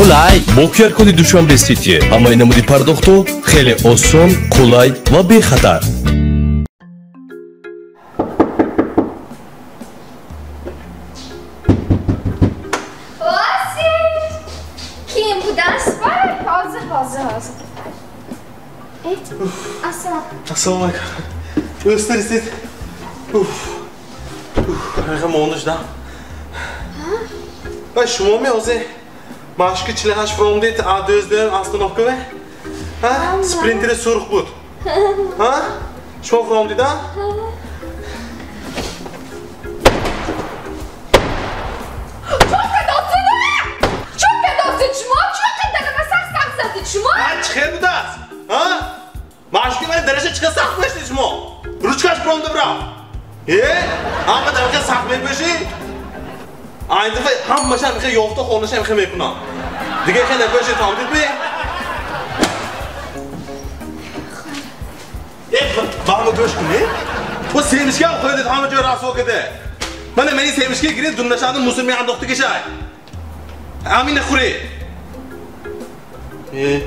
Қулай. Бо QR-коди Душанбе Сити ҳамаи намуди пардохтҳо хеле осон, қулай ва бехатар. Ким будааст? Ҳозир, ҳозир, ҳозир. Ассалом. Ассалому алайкум. O'stirsiz. Уф. Ага, монда. Ва шумо меозе машки 48 фромдит а дӯздем остановка ве? Ҳа? Спринтери сурх буд. Ҳа? Шумо фромдида? Шумо? Чӣ хел будааст? Ҳа? Машки мани дараша чӣ хел сахт мешнед шумо? Ручкаш фромда бирав. Э? Ҳама дараша сахт мепӯшӣ? Айн дафъа ҳамаша мехе ёфта хонаша мехе мекунам. Дига хел напӯшед, фаҳмидед-ми? Э, ба ҳама гӯш кунед. Бо семишка хӯрдед ҳама ҷой расво каде. Мана мани семишка гиред, дуннашанда мусор меандохта кешай. Ҳамина хӯред. Э.